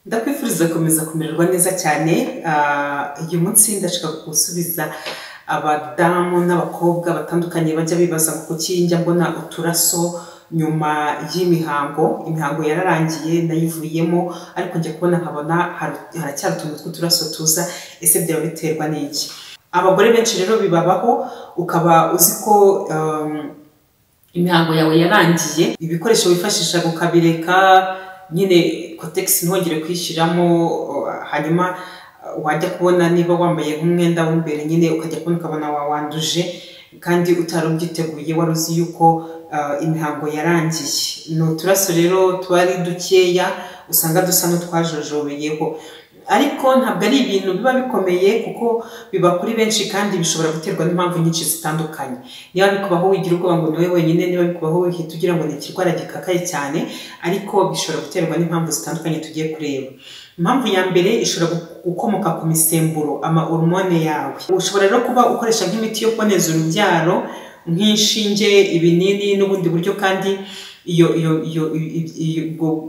Ndakwifuriza gukomeza kumererwa neza cyane. Uyu munsi ndashaka gusubiza abadamu n'abakobwa batandukanye bajya bibaza ngo kuki njya mbona uturaso nyuma y'imihango. Imihango yararangiye nayivuyemo, ariko njya kubona nkabona haracyari utuntu tw'uturaso tuza. Ese byaba biterwa n'iki? Abagore benshi rero bibabaho, ukaba uzi ko imihango yawe yarangiye, ibikoresho wifashisha ukabireka nyine, Kotex ntongere kwishyiramo, hanyuma wajya kubona niba wambaye nk'umwenda w'imbere nyine, ukajya kubona ukabona wawanduje kandi utari ubyiteguye, wari uzi yuko imihango yarangiye. Ni uturaso rero tuba ari dukeya, usanga dusa n'utwajojobeyeho, ariko ntabwo ari ibintu biba bikomeye kuko biba kuri benshi kandi bishobora guterwa n'impamvu nyinshi zitandukanye. Niba bikubaho wigira ubwoba ngo ni wowe wenyine, niba bikubaho wihita ugira ngo ni ikirwara gikakaye cyane, ariko bishobora guterwa n'impamvu zitandukanye tugiye kureba. Impamvu ya mbere ishobora gukomoka ku misemburo, ama hormone yawe. Ushobora rero kuba ukoresha nk'imiti yo kuboneza urubyaro, nk'inshinge, ibinini n'ubundi buryo, kandi iyo iyo iyo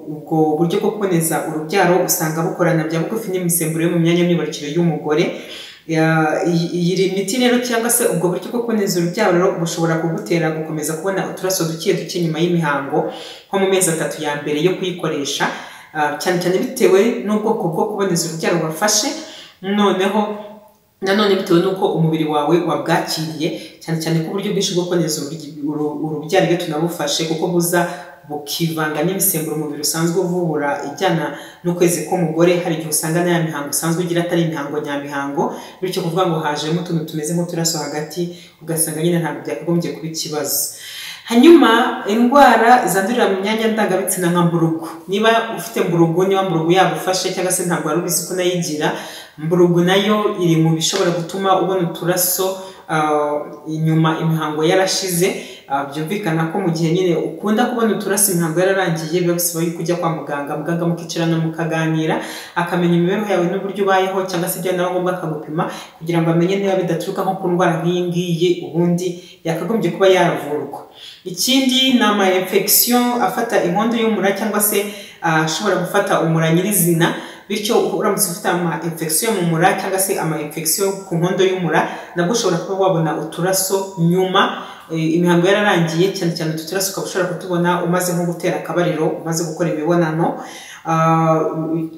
ubwo buryo bwo kuboneza urubyaro usanga bukorana bya bugufi n'imisemburo yo mu myanya myibarukiro y'umugore. Iyi miti rero cyangwa se ubwo buryo bwo kuboneza urubyaro bushobora kugutera gukomeza kubona uturaso duke duke nyuma y'imihango, nko mu mezi 3 ya mbere yo kuyikoresha, cyane cyane bitewe n'ubwoko bwo kuboneza urubyaro wafashe, noneho nanone bitewe n'uko umubiri wawe wabwakiriye, cyane cyane ko uburyo bwinshi bwo kuboneza urubyaro iyo tunabufashe, kuko buza bukivanga n'imisemburo umubiri usanzwe uvubura ijyana n'ukwezi k'umugore, hari igihe usanga n'aya mihango usanzwe ugira atari imihango nyamihango, bityo kuvuga ngo hajemo utuntu tumeze nk'uturaso hagati, ugasanga nyine ntabwo byakagombye kuba ikibazo. Hanyuma indwara zandurira mu myanya ndangabitsina nka mburugu. Niba ufite mburugu, niba mburugu yagufashe cyangwa se ntabwo wari ubizi ko unayigira, mburugu nayo iri mu bishobora gutuma ubona uturaso inyuma imihango yarashize. Byumvikana ko mu gihe nyine ukunda kubona uturaso imihango yararangiye, biba bisaba yuko ujya kwa muganga, muganga mukicarana mukaganira, akamenya imibereho yawe n'uburyo ubayeho, cyangwa se byaba ngombwa akagupima kugira ngo amenye niba bidaturuka nko ku ndwara nk'iyi ngiyi, ubundi yakagombye kuba yaravurwa. Ikindi ni ama infection afata inkondo y'umura cyangwa se ashobora gufata umura nyirizina, bityo uramutse ufite ama infection mu mura cyangwa se ama infection ku nkondo y'umura, nabwo ushobora kuba wabona uturaso nyuma imihango yararangiye, cyane cyane utu turaso ukaba ushobora kutubona umaze nko gutera akabariro, umaze gukora imibonano.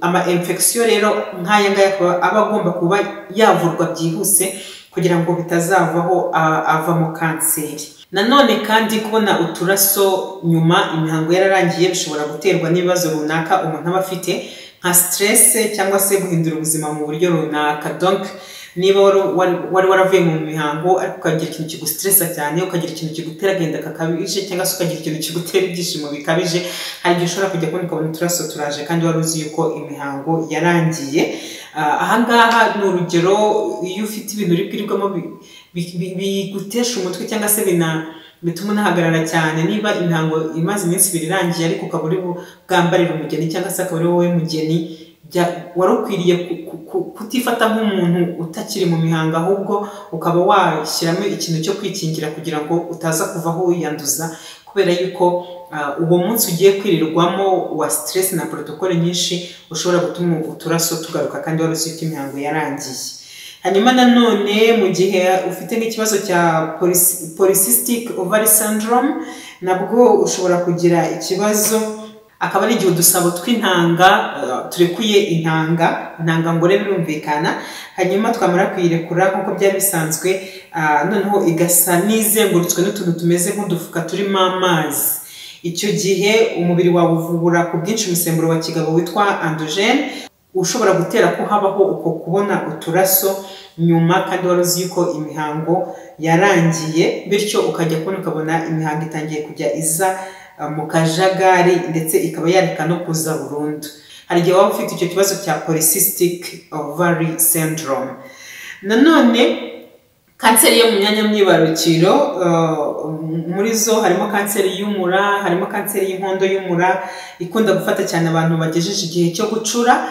Ama infection rero nk'aya ngaya aba agomba kuba yavurwa byihuse kugira ngo bitazavaho avamo kanseri. Nanone kandi kubona uturaso nyuma imihango yararangiye bishobora guterwa n'ibibazo runaka umuntu aba afite, nka stress cyangwa se guhindura ubuzima mu buryo runaka. Donc niba wari waravuye mu mihango ariko ukagira ikintu kigustressa cyane, ukagira ikintu kigutera agahinda kakabije, cyangwa se ukagira ikintu kigutera ibyishimo bikabije, hari igihe ushobora kujya kubona ukabona uturaso turaje kandi wari uzi yuko imihango yarangiye. Ahangaha ni urugero, iyo ufite ibintu uri bwirirwamo bigutesha umutwe cyangwa se bituma unahagarara cyane, niba imihango imaze iminsi 2 irangiye ariko ukaba uri bwambarire umugeni cyangwa se akaba ari wowe mugeni, wari ukwiriye kutifata nk'umuntu utakiri mu mihango, ahubwo ukaba washyiramo ikintu cyo kwikingira kugira ngo utaza kuvaho wiyanduza, kubera yuko uwo munsi ugiye kwirirwamo wa stress na protocole nyinshi ushobora gutuma uturaso tugaruka kandi wari uzi ko imihango yarangiye. Hanyuma nanone mu gihe ufite n'ikibazo cya polycystic ovary syndrome, nabwo ushobora kugira ikibazo, akaba ari igihe udusabo tw'intanga turekuye intanga, intangangore birumvikana, hanyuma twamara kuyirekura nk'uko byari bisanzwe, noneho igasa n'izengurutswe n'utuntu tumeze nk'udufuka turimo amazi. Icyo gihe umubiri wawe uvubura ku bwinshi umusemburo wa kigabo witwa androgene, ushobora gutera ko habaho uko kubona uturaso nyuma kandi wari uzi yuko imihango yarangiye, bityo ukajya kubona ukabona imihango itangiye kujya iza mu kajagari ndetse ikaba yareka no kuza burundu. Hari igihe waba ufite icyo kibazo cya polycystic ovary syndrome. Nanone kanseri yo mu myanya myibarukiro, muri zo harimo kanseri y'umura, harimo kanseri y'inkondo y'umura ikunda gufata cyane abantu bagejeje igihe cyo gucura,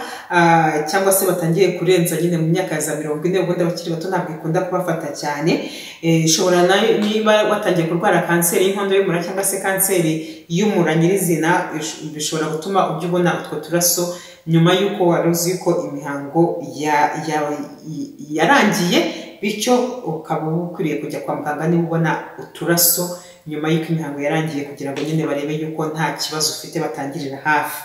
cyangwa se batangiye kurenza nyine mu myaka ya za 40, ubundi abakiri bato ntabwo ikunda kubafata cyane. Ishobora nayo, niba watangiye kurwara kanseri y'inkondo y'umura cyangwa se kanseri y'umura nyirizina, bishobora gutuma ujya ubona utwo turaso nyuma y'uko wari uzi ko imihango yarangiye, bityo ukaba ukwiriye kujya kwa muganga niba ubona uturaso nyuma y'uko imihango yarangiye, kugira ngo nyine barebe yuko nta kibazo ufite, batangirira hafi.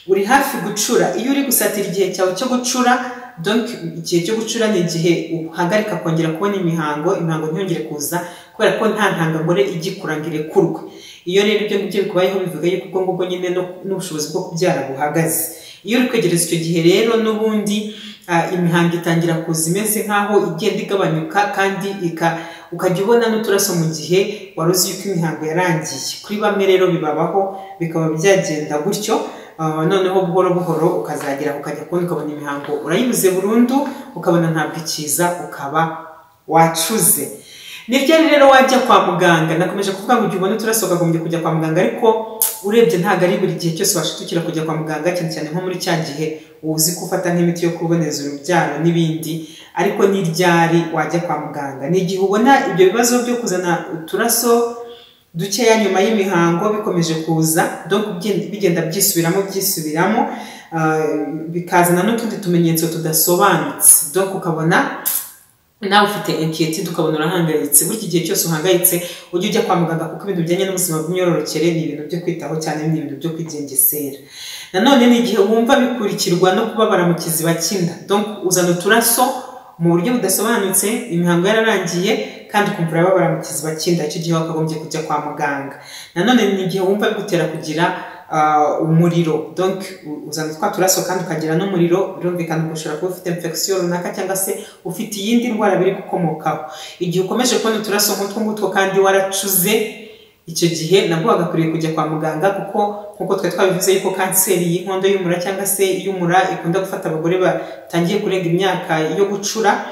Uri hafi gucura, iyo uri gusatira igihe cyawe cyo gucura, donc igihe cyo gucura ni igihe uhagarika kongera kubona imihango, imihango ntiyongere kuza kubera ko nta ntangangore igikura ngo irekurwe. Iyo rero ibyo ngibyo bikubayeho, bivuga yuko ubwo ngubwo nyine n'ubushobozi bwo kubyara buhagaze. Iyo uri kwegereza icyo gihe rero, n'ubundi imihango itangira kuza imeze nk'aho igenda igabanyuka, kandi ukajya ubona n'uturaso mu gihe wari uzi yuko imihango yarangiye. Kuri bamwe rero bibabaho bikaba byagenda gutyo, noneho buhoro buhoro ukazagera ukajya kubona ukabona imihango urayibuze burundu, ukabona ntabwo ikiza, ukaba wacuze. Ni ryari rero wajya kwa muganga? Nakomeje kuvuga ngo igihe ubona uturaso ukagombye kujya kwa muganga, ariko urebye ntabwo ari buri gihe cyose washitukira kujya kwa muganga, cyane cyane nko muri cya gihe uzi ko ufata nk'imiti yo kuboneza urubyaro n'ibindi. Ariko ni ryari wajya kwa muganga? Ni igihe ubona ibyo bibazo byo kuzana uturaso dukeya nyuma y'imihango bikomeje kuza, donc bigenda byisubiramo byisubiramo, bikazana n'utundi tumenyetso tudasobanutse, donc ukabona nawe ufite inquiétude, ukabona urahangayitse. Burya igihe cyose uhangayitse ujye ujya kwa muganga, kuko ibintu bijyanye n'ubuzima bw'imyororokere ni ibintu byo kwitaho cyane, ni ibintu byo kwigengesera. Nanone ni igihe wumva bikurikirwa no kubabara mu kiziba cy'inda, donc uzana uturaso mu buryo budasobanutse, imihango yararangiye, kandi ukumva urababara mu kiziba cy'inda, icyo gihe wakagombye kujya kwa muganga. Nanone ni igihe wumva bigutera kugira umuriro, donc uzana twa turaso kandi ukagira n'umuriro, birumvikana ko ushobora kuba ufite infection runaka cyangwa se ufite iyindi ndwara biri gukomokaho. Igihe ukomeje kubona uturaso nk'utwo ngutwo kandi waracuze, icyo gihe nabwo wagakwiriye kujya kwa muganga, kuko nkuko twari twabivuze yuko kanseri y'inkondo y'umura cyangwa se y'umura ikunda gufata abagore batangiye kurenga imyaka yo gucura.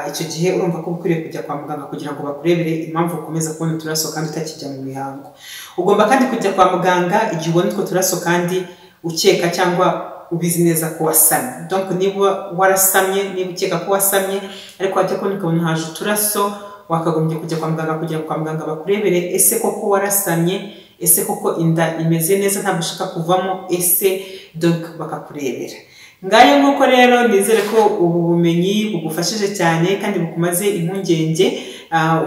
Icyo gihe urumva ko ukwiriye kujya kwa muganga kugira ngo bakurebere impamvu ukomeza kubona uturaso kandi utakijya mu mihango. Ugomba kandi kujya kwa muganga igihe ubona utwo turaso kandi ukeka cyangwa ubizi neza ko wasamye. Donc niba warasamye, niba ukeka ko wasamye ariko wajya kubona ukabona haje uturaso, wakagombye kujya kwa muganga kugira ngo kwa muganga bakurebere ese koko warasamye, ese koko inda imeze neza ntabwo ushaka kuvamo, ese donc bakakurebera. Ngayo nguko rero, nizere ko ubu bumenyi bugufashije cyane kandi bukumaze impungenge,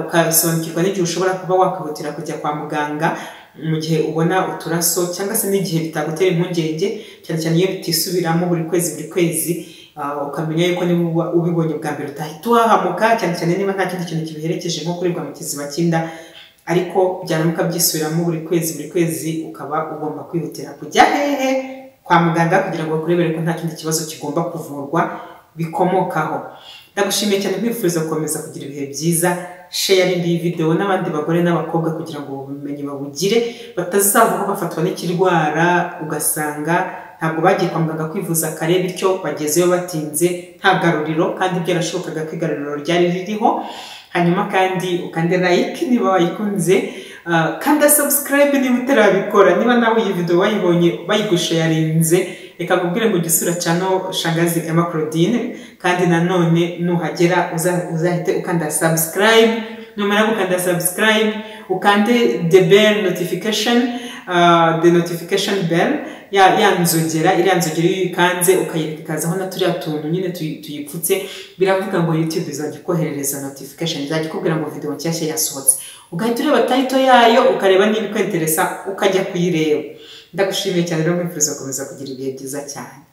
ukasobanukirwa n'igihe ushobora kuba wakwihutira kujya kwa muganga mu gihe ubona uturaso, cyangwa se n'igihe bitagutera impungenge, cyane cyane iyo bitisubiramo buri kwezi buri kwezi, ukamenya yuko niba ubibonye bwa mbere utahita uhahamuka, cyane cyane niba nta kindi kintu kibiherekeje nko kuribwa mu kiziba cy'inda, ariko byaramuka byisubiramo buri kwezi buri kwezi, ukaba ugomba kwihutira kujya hehe? Kwa muganga, kugira ngo bakurebere ko nta kindi kibazo kigomba kuvurwa bikomokaho. Ndagushimiye cyane, nkwifuriza gukomeza kugira ibihe byiza. Share iyi video n'abandi bagore n'abakobwa kugira ngo ubumenyi babugire, batazavuga bafatwa n'ikirwara ugasanga ntabwo bagiye kwa muganga kwivuza kare, bityo bagezeyo batinze nta garuriro, kandi byarashobokaga ko igaruriro ryari ririho. Hanyuma kandi ukande like niba wayikunze, kanda subscribe niba utarabikora. Niba nawe iyi video wayibonye bayigusharinze, reka nkubwire ngo ujye usura channel Shangazi Emma Claudine, kandi nanone nuhagera uzahite ukanda subscribe. Numara gukanda subscribe, ukande the bell notification, the notification bell, ya nzogera, iriya nzogera iyo uyikanze ukayireka ikazaho na turiya tuntu nyine tuyipfutse, biravuga ngo YouTube izajya ikoherereza notification, izajya ikubwira ngo video nshyashya yasohotse, ugahita ureba title yayo, ukareba niba ikwenteresa ukajya kuyireba. Ndagushimiye cyane rero, nkwifuriza gukomeza kugira ibihe byiza cyane.